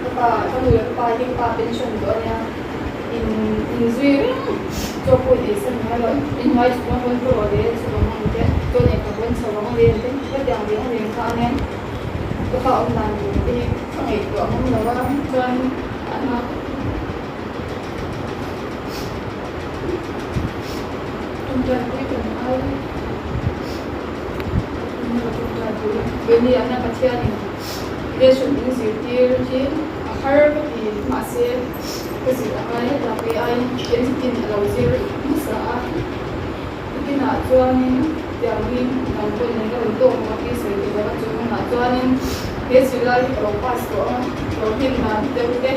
Ka pa, ka nu leh ka pa hi ka pa pension tawh a nia. In. Inzui reng chaw pawh in eisan ngai lo. Inhnuai chhuk ang rawn pawh le chhuk ang ang te, chuan engkhat rawn chho ang le te, hetiang reng reng kha a nia. Ka pa awm dan tur te hi ka ngaihtuah ngam lo a, chuan a hna tawngtaipui kan ngai tawngtaipui keini ah hian Pathianin lesson min zirtir hi a har ka ti mahse ka zir a ngai hetah kei aiin engtin a lo zir hmasa a nikinah chuanin tiangin dang pawhin an la rawn tawk ang a tih sawi tur a chu hunah chuanin he zirlai hi ka lo pass tawh ang a lo hnem dan deuh te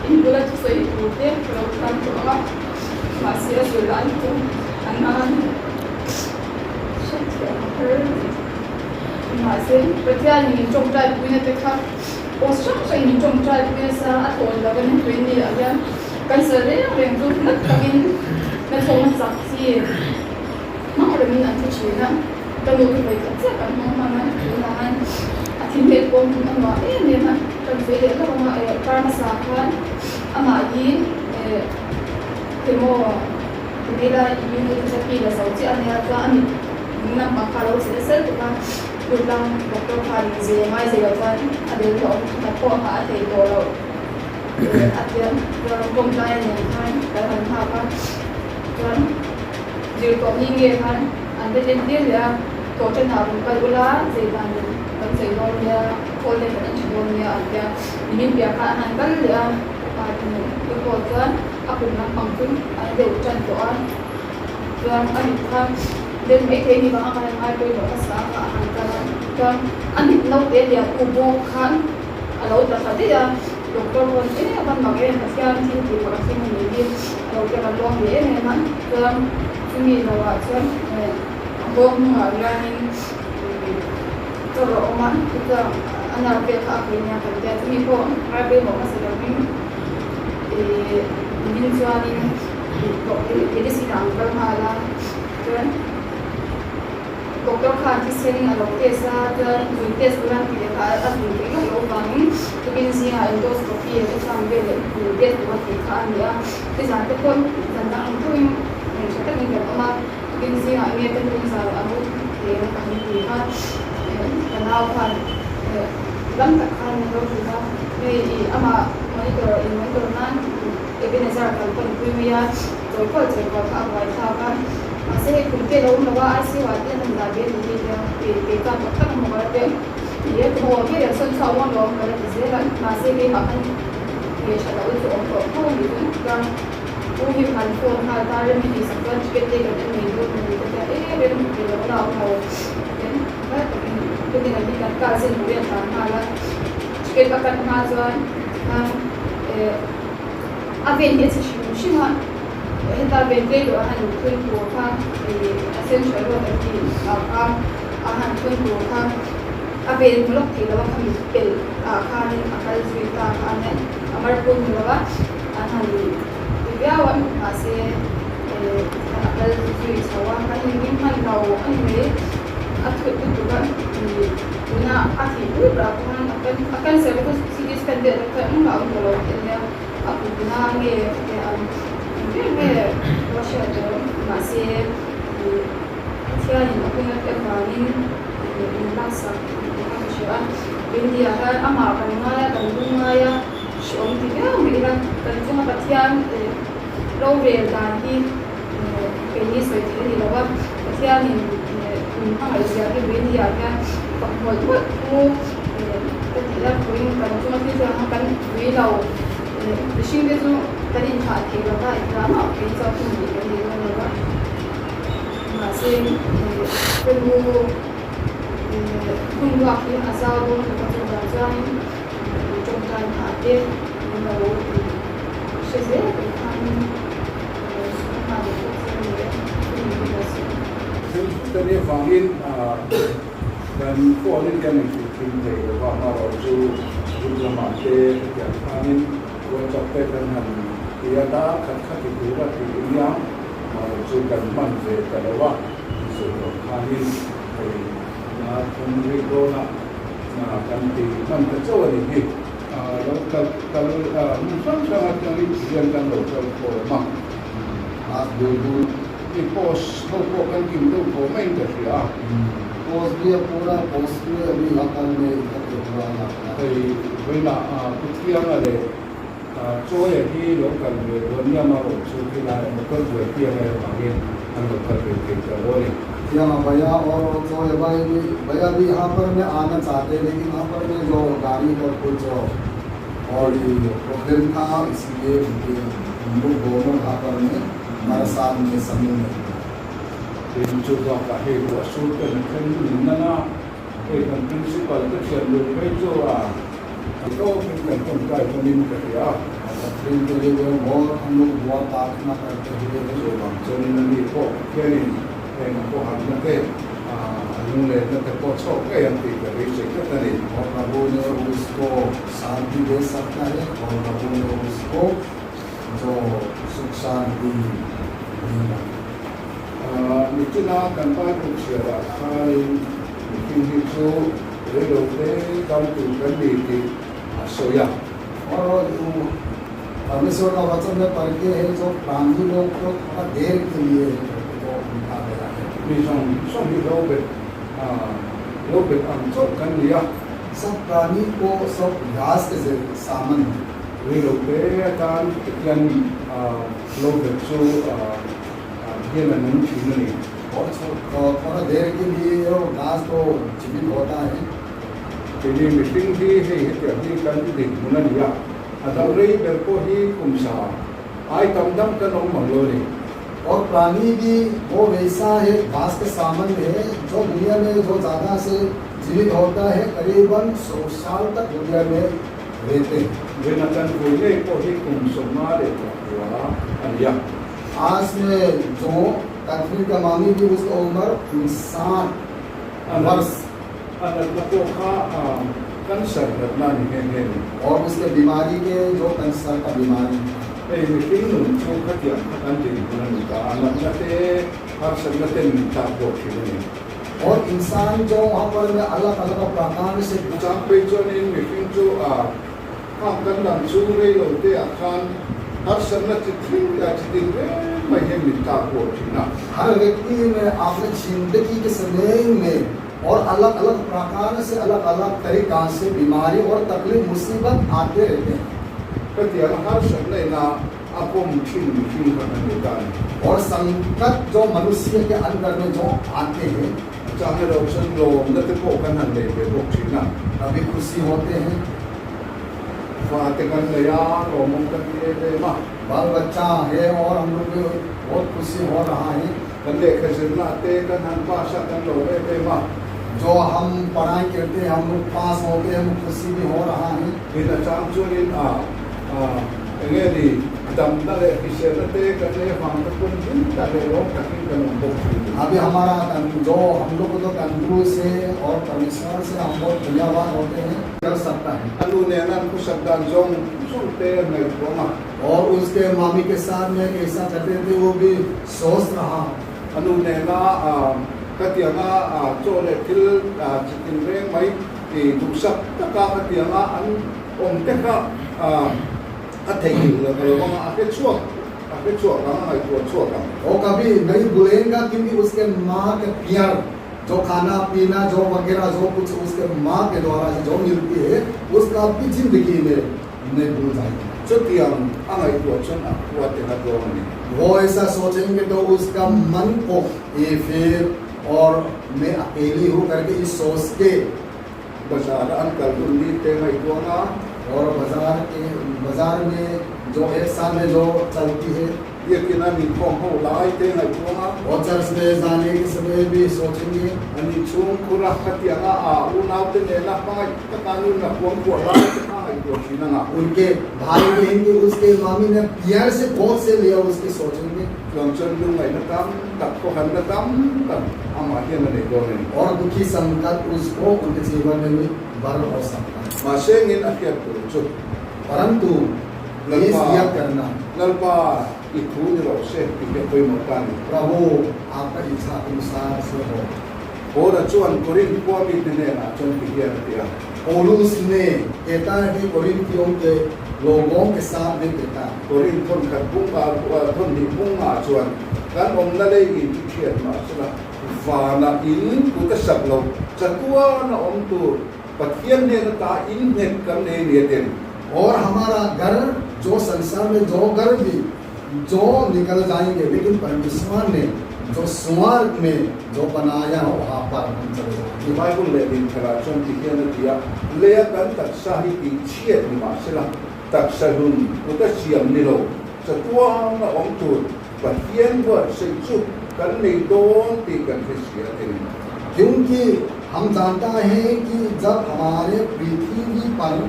in bula thusawi tur te ka lo thiam tawh ang a mahse a zirlai hi chu an nan hriatthiam a har mahse Pathianin min tawngtai puina te kha Post hrang hrang in tawngtai pui nasa a thawn lo in tui ni ah hian cancer reng reng chu nat takin na thawng a chak chi hmang rengin an thi thin a, ka nu hi vawi khat chiah kan hmang hman a, tunah hian a thi hmel pawh hmun a nuam em em a, kan sawi leh hlauh ang a eh kar hmasa khan amah hi eh chemo tihmela immunotherapy la zo chiah a nia chuan a mit ding lampang kha a lo che nasa lutuk a. Tutlang doctor khan ze ngai ze lo chuan a bel hlawh awm khat pawh a thei tawh loh a tia chuan kawm tlai a nen khan kan han nghak a chuan zir tawh ni nge khan an va en tir leh a tawh ṭhen ah rawn kal ula zei dan kan sawi dawn nia khawl te kan en ṭha dawn nia an tia nimin piah khan an han kal leh a te pawh chuan a kum lampang chu an deuh ṭan tawh a chuan a mit khan. Then maithei ni vanga khan ngai pawimawh hmasa kha a han kal a, chuan a mit naute lian u bawk khan a lo tla thla daih a, doctor pawn em a van mak em Pathian thil tih pakhat thing a nih hi a lo tia kan lawm ve em em a, chuan chumi lo ah chuan a nghawng hnungah hianin chaw a awm a, chutia a nar vel kha a khei nia kan tia, chumi pawh ngai pawimawh hmasa lovin ih nimin chuanin medicine ah an kal nghal a. Chuan doctor khan thisen a lo test a, chuan zun test tura an tih leh kha a zun theih loh loh vangin tukin zingah endoscopy a te chuan vel leh zun test tura tih kha a ni a. Nizan te pawh zan dang ang theuhin tha takin kan awm a, tukin zingah nge te hnung zan a mu thei ang ka han ti kha ka nau khan lam tak khan min lo hrilh a, hei ih amah monitor in monitor nan Ebenezer kan panpui mai a. Chawi kual chawi kual kha a buai thlak a, mahse hei kum te a lo awm lo a, ICU ah te an han dah ve a ni hi tia kei kei khan tak tak a hmu kal te ni e, ka haw ve leh sawn chhuak uang lo awm ka la ti zel a, mahse keimah khan nge tha loh chu awm tawh tho a nih chuan chuan u hi han phone nghal ta rem i tih sak chuan ticket te kan en mai dawn a ni ka tia e rem ti lo la awm lo ten lai takin tukin an hi kan kal zen pui a tlan nghal a, ticket a cut hma chuan tikhan eh. A ven hi a chhe hrim hrim a, heta ven tlei loh a han thun tur kha ih a central road an tih ah kha a han thun tur kha a ven hmu lawk theih loh a khami pelh ah khanin a kal zui ta kha a nia, a mar pawh hmu lo a an han ti viau a mahse ih a kal zui chho a kan inring hman lo a ni mai a thut lutuk a ih tuna a thih pui berah khan a cancer te kha CT scan vel te kha engmah a awm tawh lo a nia. A kutna nge te an ber nge Russia te mahse ih Pathianin a hun a tih avangin ih min laksak tih kha ka hria a, India hian amah kan ngai a, kan lung ngai a, hreawm ti viau mai ila kan chunga Pathian ih rorel dan hi ih keini sawi theih a ni lo a, Pathianin ih min hmangaih zia hi India hian fak mawlh mawlh thu ih ka tih a, vawiin kan chunga thil thleng ang kan Tui lo mihring te chu kan inthah thei lo va, engah mah phei chuan hun neih kan nei dawn lo va. Mahse rilru hun ruak hi a zau dawn lo va, chuvang chuanin tawngtai hna te min lo hre zel tur khanin ka lo sawi nghal leh bawk che a ni e, hun min lo sawi. Thil te nih avangin Kan phone in kan inhrilh thin thei lo va, amaherawhchu group lamah te hetiang khanin WhatsApp te kan han ti a, dar khat khat i tur a tih nia, amaherawhchu kan hman ve ta lo a, insawi tawh khanin hei dar thum rik dawnah kan ti hman ta chauh a nih hi. Lo kal kal hmun hrang hrang atangin hian kan lo kal khawm a. घास दूर दूर I post ho pawh kan kim deuh tawh maiin ka hria a. Post भी अब पूरा post में अभी यहाँ पर में एकत्र हुआ है। Hei vawiinah Pu Thianga leh Chawia hi lo kal ve dawn nia amarawh chu khilai motor buai piang a avangin an lo kal ve thei ta lo a ni. Thianga bhaiya aur Chawia bhai bhi bhaiya bhi यहाँ पर में आना चाहते लेकिन यहाँ पर में जो गाड़ी का कुछ और प्रॉब्लम था इसलिए उनके हम लोग दोनों यहाँ पर में हमारे साथ में समूह में। Tin chu bakah hei ruah sur ten a thleng min nana hei kan principal te thian dun phei chu a tawkin kan tawngtai tawnin ka hria a. Chuvang chuanin ani pawh Pathianin heng a pawhharna te a lunglenna te pawh chhawk ngei ang tih ka beisei tlat a ni. Nichina kan Bible chhiarah khanin mihring hi chu reilote dam tur kan ni tih a sawi a. परमेश्वर का वचन में पढ़ के है जो प्राणी लोग को थोड़ा देर के लिए जो लिखा गया है। Mi zawng zawng hi lo bet lo bet ang chauh kan ni a. सब प्राणी को सब घास के सामान है। Reilote atan Pathian lo bet chu hian a nung thin a ni. और थोड़ा देर के लिए वो घास तो जीवित होता है। Keini mihring hi hei hetiang hi kan dinhmun a ni a, a dam rei ber pawh hi kum sa ai tam dam kan awm ang lo a ni. और प्राणी भी वो वैसा है घास के सामान है जो दुनिया में जो ज़्यादा से जीवित होता है करीबन 100 साल तक दुनिया में रहते हैं। Vawiina kan vui ngei pawh hi kum 54 a ni a. आज में जो कैथरीन का मामी भी उसका उम्र 59 वर्ष। A natna pawh kha cancer natna a ni nghe nghe a ni. और उसके बीमारी के जो कैंसर का बीमारी। Hei mihring nun chu khatiang kha kan dinhmun a ni ta a, natna te harsatna ten min tlak bawk thin a ni. और इंसान जो वहाँ पर में अलग अलग प्रकार से। A chang phei chuanin mihring chu a khang kan lam chu rei lo te ah khan harsatna chi thleng leh chi tin reng mai hian min tlak bawk thin a. हर व्यक्ति में अपने जिंदगी के समय में और अलग अलग प्रकार से अलग अलग तरीका से बीमारी और तकलीफ मुसीबत आते रहते हैं। Khatiang harsatna ina a pawm thin mihring kha kan ni ta a ni. और संकट जो मनुष्य के अंदर में जो आते हैं। A chang erawh chuan lawmna te pawh kan han nei ve bawk thin a. कभी खुशी होते हैं। Fa te kan nei a, lawmawm kan ti em em a. बाल बच्चा है और हम लोग को बहुत खुशी हो रहा है। Kan lehkha zirna te kan han pass a, kan lo em em a. जो हम पढ़ाई करते हैं हम लोग पास होते हैं, हम खुशी भी हो रहा है। Tin a chang chuanin a eng nge ni damna leh hriselna te kan nei avang te pawn hlim tak leh lawm takin kan awm bawk thin. अभी हमारा जो हम लोग को तो तंदुरुस्त है और परमेश्वर से हम बहुत धन्यवाद होते हैं कर सकता है। A nu nena an khawsak dan zawng zawng te a ngaihtuah ang a. और उसके मामी के साथ में कैसा करते थे वो भी सोच रहा। A nu nena khatianga chaw leh thil chi tin reng mai duhsak taka khatianga an awm te kha a theihnghilh lo lo ang a, a hre chhuak a hre chhuak ang a ngaihtuah chhuak ang. वो कभी नहीं भूलेगा क्योंकि उसके माँ के प्यार जो खाना पीना जो वगैरह जो कुछ उसके माँ के द्वारा से जो मिलती है उसका भी जिंदगी में नहीं भूल जाएगा। Chutiang a ngaihtuah chuan a khua te kha dawn a ni. वो ऐसा सोचेंगे तो उसका मन को ये फिर और मैं अकेली हूँ करके इस सोच के। Bazar a an kal hun ni te ngaihtuah ang a. और बाजार के बाजार में जो एक साल में जो चलती है। Biakin an inkhawm ho lai te ngaihtuah ang a. और चर्च में जाने के समय भी सोचेंगे। An inchhung khur a khatiang a a unaute nena hmangaih taka an inla kuang kuah lai te kha ngaihtuah thin ang a. उनके भाई बहन के उसके मामी ने प्यार से गोद से लिया उसकी सोचेंगे। Chuang chuan lungngaihna tam tak khawhanna tam tak amah hian a nei dawn a ni. और दुखी संकट उसको उनके जीवन में भी भर हो सकता है। Mahse engin a hriat tur chu. परंतु प्लीज याद करना। Lalpa i thu ni rawh se tih hi a pawimawh ta a ni. प्रभु आपका इच्छा अनुसार से हो। Paula chuan Korinth khua mite hnenah chuan ti hian a ti a. Paulus ने कहता है कि कोरिन्थियों के लोगों के साथ में कहता है। Korin thawn khat bung thawn hnih bungah chuan kan awmna lei in chu chhiat mah sela vanah in kut a sak lo, chatuan a awm tur Pathian hnen ata in nghet kan nei nia ten. और हमारा घर जो संसार में जो घर भी जो निकल जाएंगे लेकिन परमेश्वर ने जो स्वर्ग में जो बनाया वहां पर हम चले जाएंगे। Bible lehlin tharah chuan ti hian a ti a, Leia kan taksa hi tih chhiat ni mah sela, taksa hlun kut a siam ni lo, chatuan a awm tur Pathian buatsaih chu kan nei dawn tih kan hre si a ti. क्योंकि हम जानता है कि जब हमारे पृथ्वी पर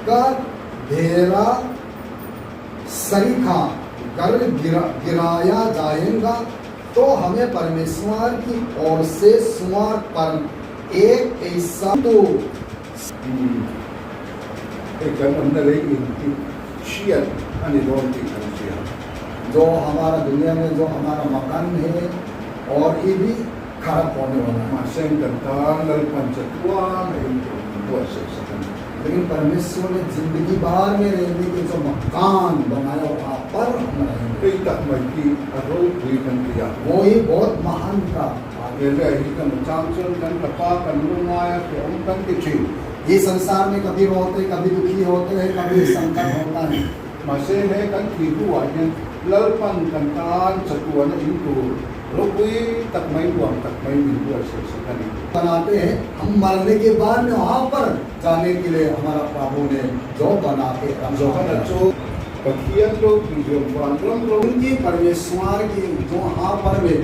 का ढेरा सरीखा घर गिराया जाएगा तो हमें परमेश्वर की ओर से स्वर्ग पर एक ऐसा तो Hei kan awmna lei in hi chhiat a ni dawn tih kan hria. जो हमारा दुनिया में जो हमारा मकान है और ये भी खराब होने वाला है। Mahse kan tan Lalpan chatuan a in tur min buatsaih sak a ni. लेकिन परमेश्वर ने जिंदगी भर में रहने के जो मकान बनाया वहाँ पर हम रहेंगे। Hei tak mai hi a ropui kan ti a. वो ही बहुत महान था। He leh hi kan chang chuan kan tapa kan lu ngaia hrehawm kan ti thin. ये संसार में कभी रोते कभी दुखी होते हैं कभी संकट होता है। Mahse he kan thih hnuah hian Lalpan kan tan chatuan a in tur ropui tak mai nuam tak mai min buatsaih sak a ni. बनाते हैं हम मरने के बाद में वहां पर जाने के लिए हमारा प्रभु ने जो बना के रखा Johana है। chu Pathian ropui zawm van ram ro. उनकी परमेश्वर की जो वहां पर में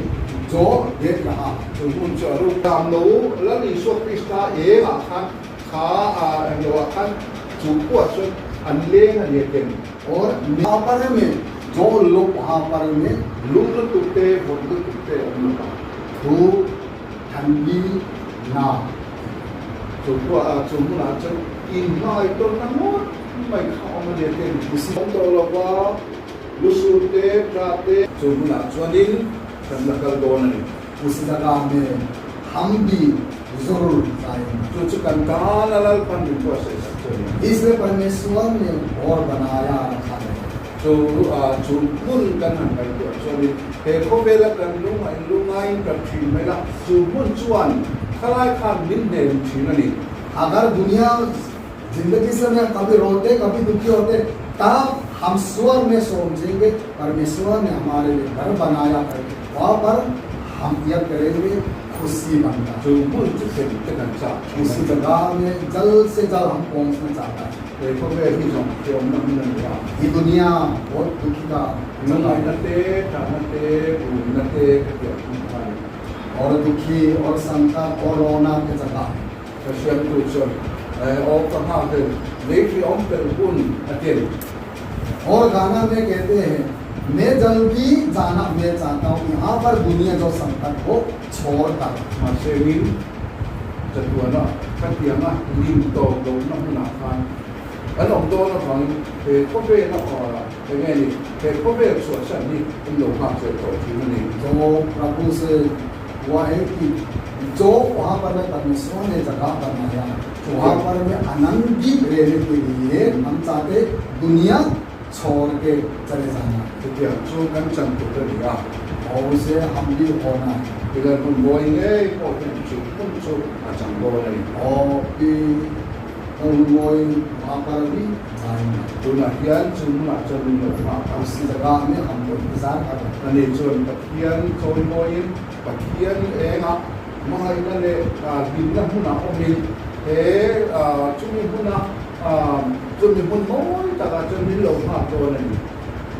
जो देख रहा है। Chu hmun chu a ru tam lo Lal Isua Krista engah khan kha a eng loah khan chu pawh chuan an leng a ni a ken. और वहां पर में जो लोग वहां पर में Lum lutuk te, vawt lutuk te a awm lo. धूप ठंडी ना Chu pawh a chu hmunah chuan inngai tawnna ngawt mai kha a awm a ni a ken. Awm tawh lo va, lusur te, tah te. Chu hmunah chuanin kan la kal dawn a ni. उस जगह में हम भी जरूर जाएंगे। Chu chu kan tan a Lalpan min buatsaih sak chu a ni. इसलिए परमेश्वर ने और बनाया रखा है। Chu chu hmun kan han ngaihtuah chuanin he khawvela kan lunga in lungaiin kan thin mai la, chu hmun chuan thalai khan min hnem thin a ni. अगर दुनिया जिंदगी से में कभी रोते कभी दुखी होते तब हम स्वर्ग में सोचेंगे परमेश्वर ने हमारे लिए घर बनाया करके वहां पर हम यह करेंगे खुशी बनता है। Chu hmun chu thlen te kan chak thin उस a ni. जगह में जल्द से जल्द हम पहुंचना चाहता है। He khawvel hi zawng hrehawmna hmun a ni a. ये दुनिया बहुत दुखी का जगह Lungngaihna है। te, tahna te, rumna te ka tiah hmun kha a ni. और दुखी और संकट और रोना के जगह है। Ka siamtu chuan aw ka nghak hlel, lei hrehawm pelh hun a ti a ni. और गाना में कहते हैं मैं जल्दी जाना मैं चाहता हूँ यहाँ पर दुनिया जो संकट हो छोड़कर। Mahse min chatuana ka tianga lim tawp lohna hmunah khan an awm dawn avangin he khawvela eng nge ni he khawvel chhuahsan hi an lo nghak zel tawh thin a ni. जो प्रभु से हुआ है कि जो वहाँ पर मैं परमेश्वर ने जगह बनाया वहाँ पर मैं आनंदित रहने के लिए हम चाहते दुनिया छोड़ के चले जाना। Chutiang chu kan chan tur a ni a. और उसे हम भी होना है। Tichuan hun mawi ngei pawh hian chu hmun chu a chang dawn a ni. और भी उन वहाँ पर भी जाएंगे। Tunah hian chu hmunah chuan min lo nghak a. उसी जगह में हमको इंतजार कर रहे हैं। Ani chuan Pathian chawi mawiin Pathian engah hmangaihna leh hlimna hmunah awmin he chumi hmuna chumi hmun mawi takah chuan min lo nghak dawn a ni.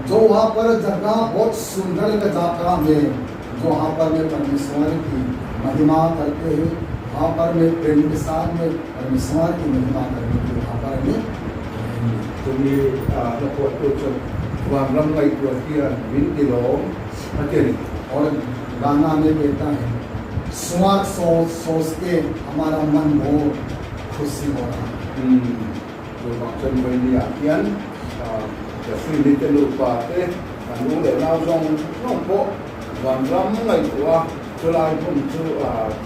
जो वहाँ पर जगह बहुत सुंदर जगह में जो वहाँ पर में परमेश्वर की महिमा करते हैं वहाँ पर में प्रेम के साथ में परमेश्वर की महिमा करने के वहाँ पर में रहेंगे। Chumi hla phuahtu chuan vanram ngaihtuah hian min ti lawm a ti a ni. और गाना में कहता है स्वर्ग सोच सोच के हमारा मन बहुत खुशी हो रहा है। Chuvang chuan Vaini-ah hian Jeffrey te nupa te an u leh nau zawng zawng pawh vanram ngaihtuah a chulai hmun chu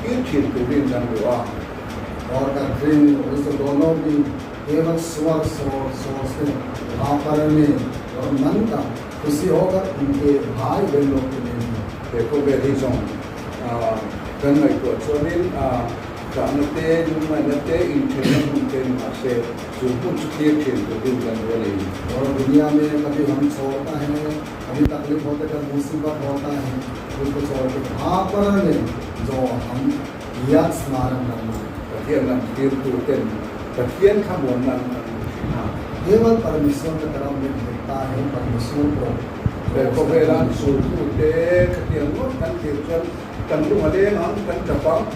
thil thin turin kan duh a. और कैथरीन उस दोनों भी केवल स्वर्ग सोचते वहाँ पर में और मन का खुशी होकर उनके भाई बहनों के लिए भी। He khawvel hi zawng kan ngaihtuah chuanin ṭahna te, lungngaihna te, inthenna hmun te ni mahse chu hmun chu thlir ṭhin turin kan rual ei. और दुनिया में कभी हम छोड़ता है, कभी तकलीफ होते, कभी मुसीबत होता है, उसको छोड़ के वहाँ पर में जो हम याद स्मरण करना है। Pathian lam thlir tu ten Pathian thlamuanna an hmu thin a. केवल परमेश्वर के तरफ में देखता है परमेश्वर को। He khawvela an sultu te khatiang ngawt kan thlir chuan kan lung a leng ang, kan tap ang.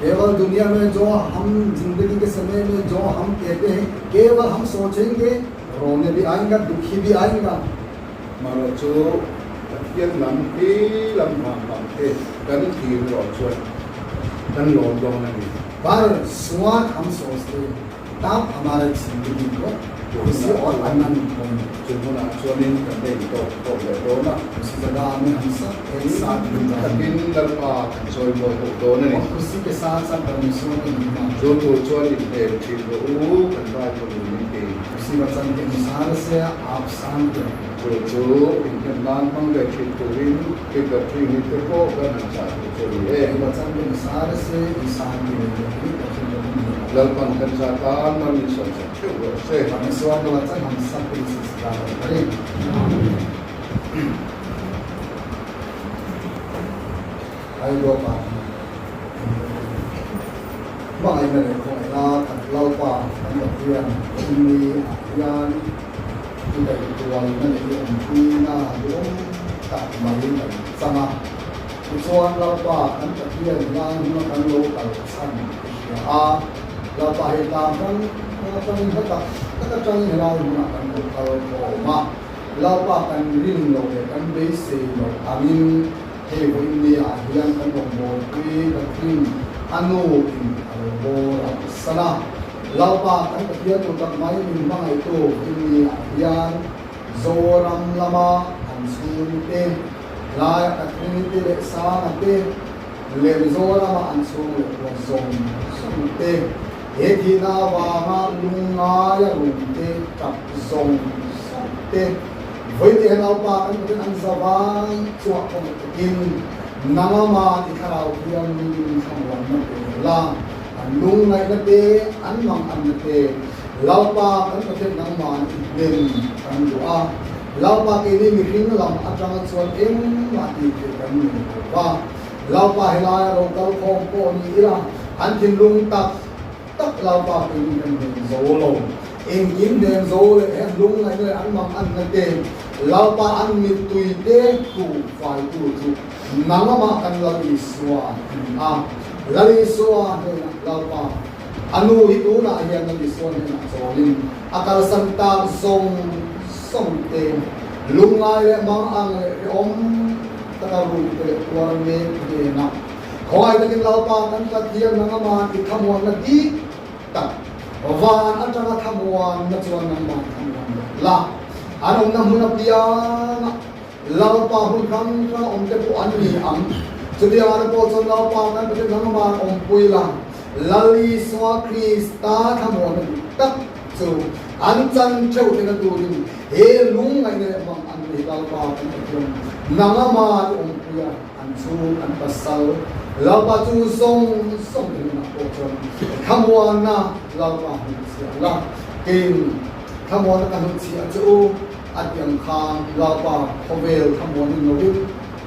केवल दुनिया में जो हम जिंदगी के समय में जो हम कहते हैं, केवल हम सोचेंगे, रोने भी आएगा, दुखी भी आएगा। Marawh chu Pathian lam hi lam vang vang te kan thlir erawh chuan kan lawm dawn a ni. पर सुआर हम सोचते तब हमारे जिंदगी को खुशी और आनंद होंगे। Chu hmunah chuanin kan la intawk tawk leh dawn a. उसी जगह में हम सब एक साथ मिल जाएंगे। Takin Lalpa kan chawi mawi ho dawn a ni. और खुशी के साथ साथ परमेश्वर की महिमा। Chu tur chuan inhnem thin rawh u, kan Bible in min ti. उसी वचन के अनुसार से आप शांत रहो। Chu chu inhnem nan hmang ve thin turin Peter Tringi te pawh kan han chah duh che ni e. वचन के अनुसार से शांति रहिए। Lalpan kan zah tan man min sawn chak theuh rawh se. परमेश्वर का वचन हम सबके लिए स्वीकार करें। Aiawpa hmangaihna leh khawngaihna kan Lalpa kan Pathian Thimni ah hian i daihtualna leh i awmpuina duhawm tak mai kan chang a. Tichuan Lalpa kan Pathian hian huna kan lo kal chhan i hria a, Lalpa hei tlang hrang hrang atangin hla tak tak atangin helai hmunah kan lo kal khawm a. Lalpa kan rin loh leh kan beisei loh angin Hei vawiin ni ah hian kan rawngbawlpui Pathin a nu in a lo bawr a san a. Lalpa kan Pathian tur tak mai min hmangaihtu vawiin ni ah hian Zoram lama an chhungte, hlaia Pathinite leh Sanga te leh Mizorama an chhung leh huat zawng zawng te, he thihna avanga lungngaia rumte tap zawng zawng te, Vawite he naupa kan hmuhin an zavai chungah kawng takin nangama i thlarau thianghlim thlamuanna pe la, an lungngaihna te, an manganna te Lalpa kan Pathian nangman i hnem kan duh a. Lalpa keini mihring lam atanga chuan engmah tih theih kan nei lo va. Lalpa helaia lo kal khawm pawh ni ila an thinlung tak tak Lalpa keini kan hnem zo lo. Engkim hnem zo leh he an lungngaihna leh an mang anna te, Lalpa an mittui te tu faitu chu nangmah kan Lal Isua a ni a. Lal Isua hnenah Lalpa a nu hi tunah hian Lal Isua hnenah chawlin a kalsan tak zawng zawng te, lungngai leh mang ang leh hrehawm taka ruk te leh tuar mek hnenah khawngaih takin Lalpa kan Pathian nangmah i thlamuanna dik tak van atanga thlamuanna chuan nangmah thlamuan leh la. An awmna hmun apiangah Lalpa hmun hrang hrang awm te pawh an ni ang. Chutiang ah te pawh chuan Lalpa kan Pathian nangmah awmpui la, Lal Isua Krista thlamuanna dik tak chu an chan theuh theihna turin he lungngaihna leh hmang an ni Lalpa kan Pathian nangmah i awmpui a. An chhung an pasal Lalpa chu zawng zawng te hnenah pawh chuan thlamuanna Lalpa hmuh chhiah la, keiin thlamuanna ka hnuh chhiah che u a ti ang khan Lalpa khawvel thlamuanin lovin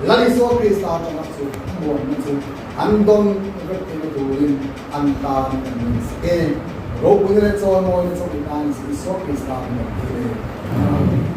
Lal Isua Krista atanga chu thlamuanna chu an dawn vek theihna turin an tan kan nei sak e. Ropuina leh chawimawina chu i tan Isua Krista kan lo ti e. Amen.